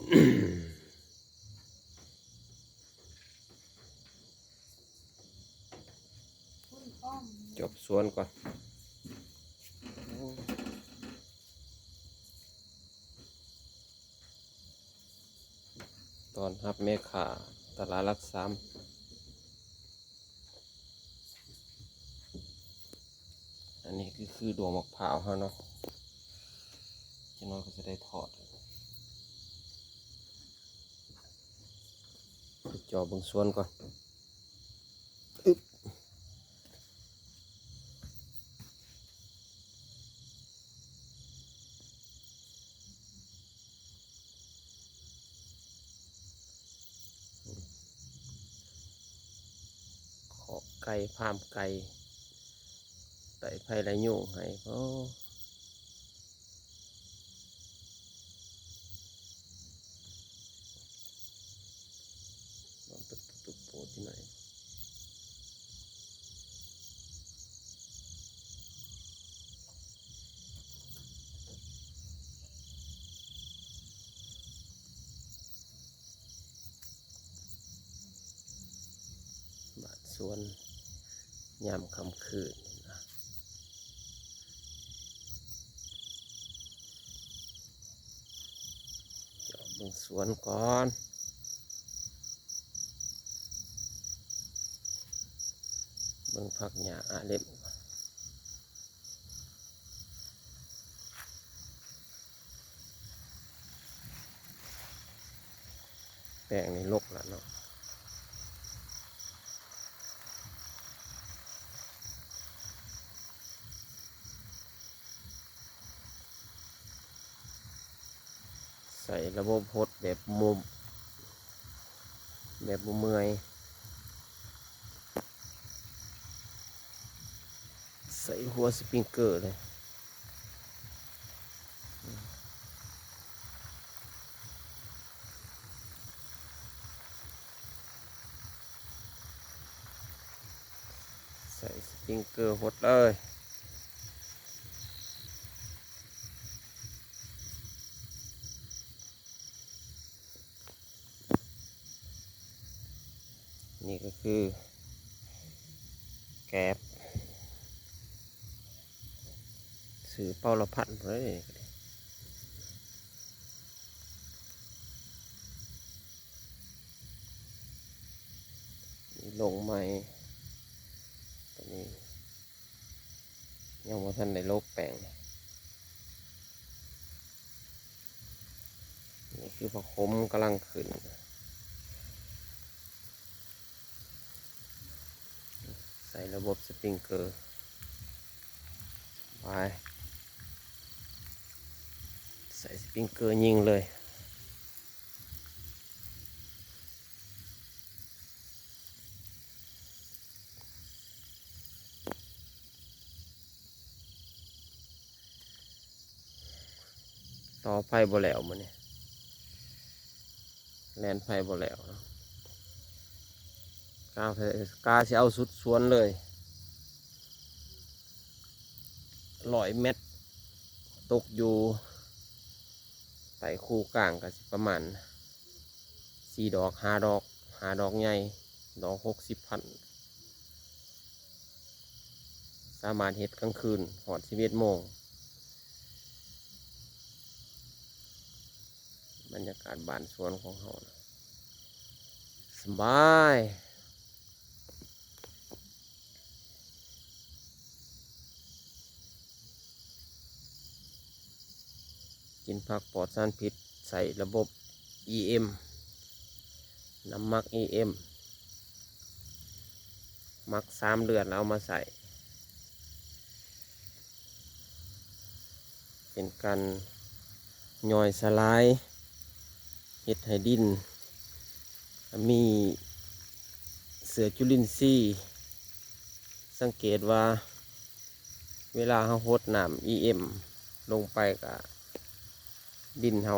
ຈอบสวนก่อน ต้อนรับแม่ค้าตลาดหลักสาม อันนี้คือ คือดวงมะพร้าวเฮาเนาะ จักหน่อยก็จะได้ทอด ไปจอบเบิ่งสวนก่อน อึ๊บ ขอกไก่ ฟาร์มไก่ ไต้ไผ่ไล่ยุงให้ โอ้ นอนตุ๊บตุ๊บตุ๊บโปะที่ไหน บ้านสวนยามค่ำคืนนะ จอบเบิ่งสวนก่อน เบิ่งผักหญ้าอาเล็ม แป้งนี่ลกแล้วเนาะ ใส่ระบบหดแบบบ่ แบบบ่เมื่อย ใส่หัวสปริงเกอร์เลย ใส่สปริงเกอร์หดเลย นี่ก็คือแกบ ซื้อเป้าละพันพุ้นเด้ นี่ลงใหม่ ตัวนี้ ยังบ่ทันได้โลกแป้ง นี่คือผักขมกำลังขึ้น ใส่ระบบสปริงเกอร์ ไป ใส่สปริงเกอร์ยิงเลย ต่อไฟบ่แล้วมื้อนี้ แล่นไฟบ่แล้วเนาะ กะ กะสิเอาสุดสวนเลย ร้อยเมตร ตกอยู่ ไต่คูกลางก็สิประมาณสี่ดอก ห้าดอก ห้าดอกใหญ่ ดอกหกสิบพัน สามารถเฮ็ดกลางคืนฮอดสิบเอ็ดโมง บรรยากาศบ้านสวนของเฮานะ สบาย กินผักปลอดสารพิษ ใส่ระบบอีเอ็ม น้ำหมักอีเอ็ม หมักสามเดือนแล้วเอามาใส่ เป็นการย่อยสลาย เฮ็ดให้ดินมีเชื้อจุลินทรีย์ สังเกตว่าเวลาเราหดน้ำอีเอ็มลงไปก็ ดินเรา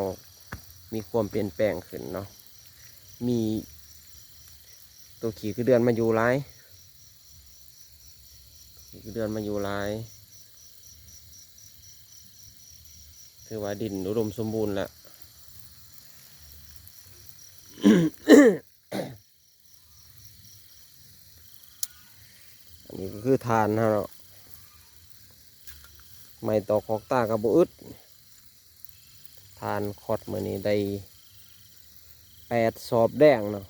มีความเปลี่ยนแปลงขึ้นเนาะ มีตัวขี้ไส้เดือนมาอยู่หลาย ขี้ไส้เดือนมาอยู่หลาย ถือว่าดินอุดมสมบูรณ์แล้ว ອັນນີ້ກໍຄືຖ່ານເຮົາເນາະ ໄມ້ຕອກຄອກຕາກໍບໍ່ອຶດ. ຖ່ານຂອດມື້ນີ້ໄດ້ແປດສອບແດງເນາະ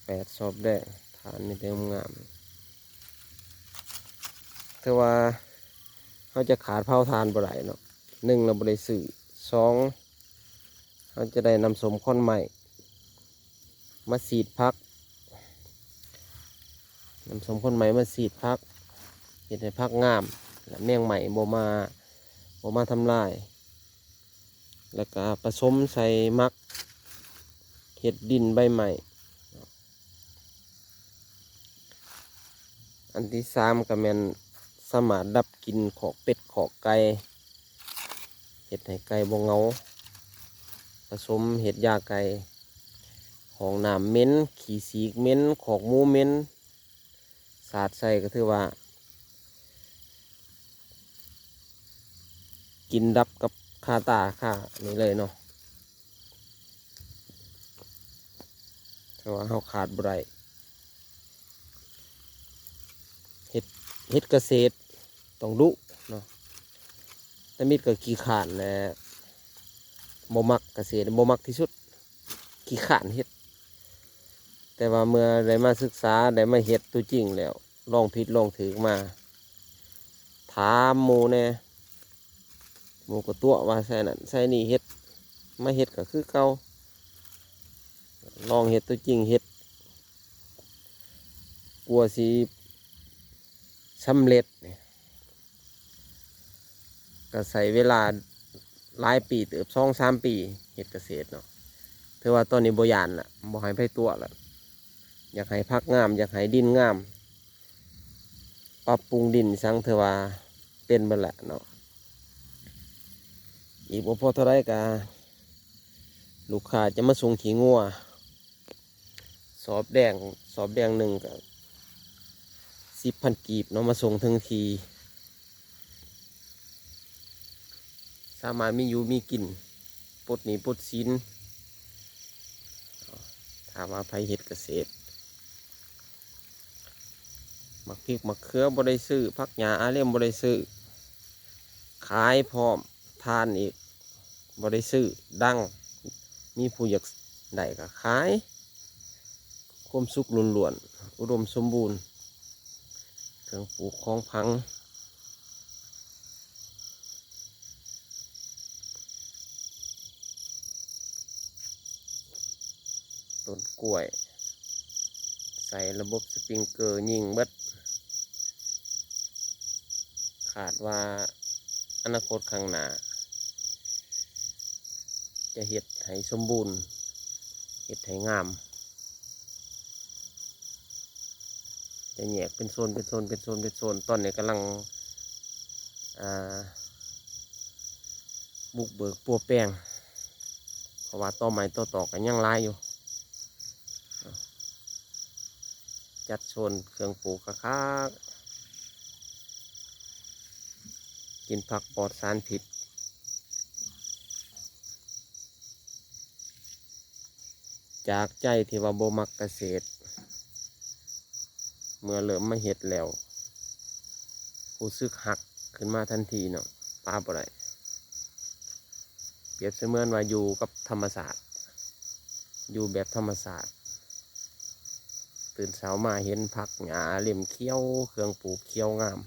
ແປດສອບແດງ. ຖ່ານມີແຕ່ງາມໆ ຖືວ່າເຮົາຈະຂາດເຜົາຖ່ານບໍ່ໄດ້ເນາະ. ໜຶ່ງ ລະບໍ່ໄດ້ຊື້, ສອງ ເຮົາຈະໄດ້ນ້ຳສົ້ມຄວັນໄມ້ມາສີດຜັກ, ນ້ຳສົ້ມຄວັນໄມ້ມາສີດຜັກ ເຮັດໃຫ້ຜັກງາມ ແລະ ແມງໄມ້ບໍ່ມາ ບໍ່ມາທຳລາຍ, ແລ້ວກະປະສົມໃສ່ໝັກເຮັດດິນໃບໄມ້. ອັນທີສາມກໍແມ່ນສາມາດດັບກິ່ນຄອກເປັດຄອກໄກ່ ເຮັດໃຫ້ໄກ່ບໍ່ເຫງົາ, ປະສົມເຮັດຢາໄກ່. ຫ້ອງນ້ຳເໝັນ, ຂີ້ສີກເໝັນ, ຄອກໝູເໝັນ, ສາດໃສ່ກໍຖືວ່າກິ່ນດັບກັບຄາຕາຄານີ້ເລີຍເນາະ. ແຕ່ວ່າເຮົາຂາດບໍ່ໄດ້ ເຮັດ ເຮັດກະເສດຕ້ອງດຸເນາະ. ຕາມິດກໍຂີ້ຄ້ານແຫຼະ ບໍ່ມັກກະເສດ ບໍ່ມັກທີ່ສຸດ ຂີ້ຄ້ານເຮັດ. ແຕ່ວ່າເມື່ອໄດ້ມາສຶກສາ ໄດ້ມາເຮັດຕົວຈິງແລ້ວ ລອງຜິດລອງຖືກມາ ຖາມໝູ່ແດ່ ໝູ່ກໍຕົວະວ່າໃສ່ນັ້ນໃສ່ນີ້ເຮັດ ມາເຮັດກໍຄືເກົ່າ. ລອງເຮັດຕົວຈິງເຮັດ ກວ່າຊິສຳເລັດນີ້ ກໍໃຊ້ເວລາຫຼາຍປີເຕີບ ສອງສາມປີເຮັດກະເສດເນາະ. ຖືວ່າຕອນນີ້ບໍ່ຢ້ານລະ ບໍ່ໃຫ້ໃຜຕົວະລະ ຢາກໃຫ້ຜັກງາມ ຢາກໃຫ້ດິນງາມ ປັບປຸງດິນສັງ ຖືວ່າເປັນເບິດແຫຼະເນາະ. ອີກບໍ່ພໍເທົ່າໃດກະລູກຄ້າຈະມາສົ່ງຂີ້ງົວ ສອບແດງ ສອບແດງໜຶ່ງກະສິບພັນກີບເນາະ ມາສົ່ງເຖິງທີ່ ສາມາດມີຢູ່ມີກິນ ປົດໜີ້ປົດສິນ. ຖ້າວ່າໃຜເຮັດກະເສດ ໝາກພິກໝາກເຂືອບໍ່ໄດ້ຊື້ ຜັກຫຍ້າອາເລັມບໍ່ໄດ້ຊື້ ຂາຍພ້ອມ ຖ່ານອີກບໍ່ໄດ້ຊື້ ດັງ ມີຜູ້ຢາກໄດ້ກໍຂາຍ ຄວາມສຸກລ້ວນໆ ອຸດົມສົມບູນ ເຄື່ອງປູກຂອງຝັງ ຕົ້ນກ້ວຍ ໃສ່ລະບົບສະປຣິງເກີຍິງເບິດ. ຄາດວ່າອະນາຄົດຂ້າງໜ້າ ຈະເຮັດໃຫ້ສົມບູນ ເຮັດໃຫ້ງາມ ຈະແຍກເປັນໂຊນ ເປັນໂຊນ ເປັນໂຊນ ເປັນໂຊນ. ຕອນນີ້ກຳລັງ ອ່າ ບຸກເບີກປົວແປງ ເພາະວ່າຕໍໄມ້ຕໍຕອກກໍຍັງຫຼາຍຢູ່. ຈັດໂຊນເຄື່ອງປູກຄັກໆ ກິນຜັກປອດສານພິດ. ຈາກໃຈທີ່ວ່າບໍ່ມັກກະເສດ ເມື່ອເລີ່ມມາເຮັດແລ້ວ ຮູ້ສຶກຮັກຂຶ້ນມາທັນທີເນາະ ປາບໍ່ໄດ້. ປຽບສະເໝືອນວ່າຢູ່ກັບທຳມະຊາດ ຢູ່ແບບທຳມະຊາາດ ຕື່ນເຊົ້າມາເຫັນຜັກຫຍ້າເລັມຂຽວ ເຄື່ອງປູກຂຽວງາມ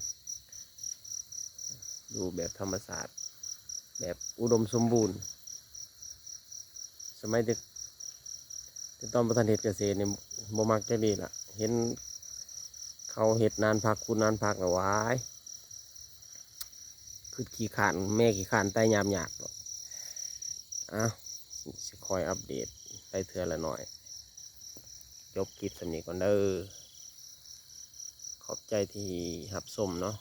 ຢູ່ແບບທຳມະຊາດ ແບບອຸດົມສົມບູນ. ສະໄໝແຕ່ ແຕ່ຕອນບໍ່ທັນເຮັດກະເສດນີ້ ບໍ່ມັກຈັກດີ້ລະ ເຫັນເຂົາເຮັດນານຜັກ ຂຸດນານຜັກລະ ຫວາຍ ຄຶດຂີ້ຄ້ານ ແມ່ຂີ້ຄ້ານຕາຍຍາບໆ. ເອົ້າ ຊິຄອຍອັບເດດໄປເທື່ອລະໜ້ອຍ. ຈົບຄລິບສ່ຳນີ້ກ່ອນເດີ. ຂອບໃຈທີ່ຮັບຊົມເນາະ.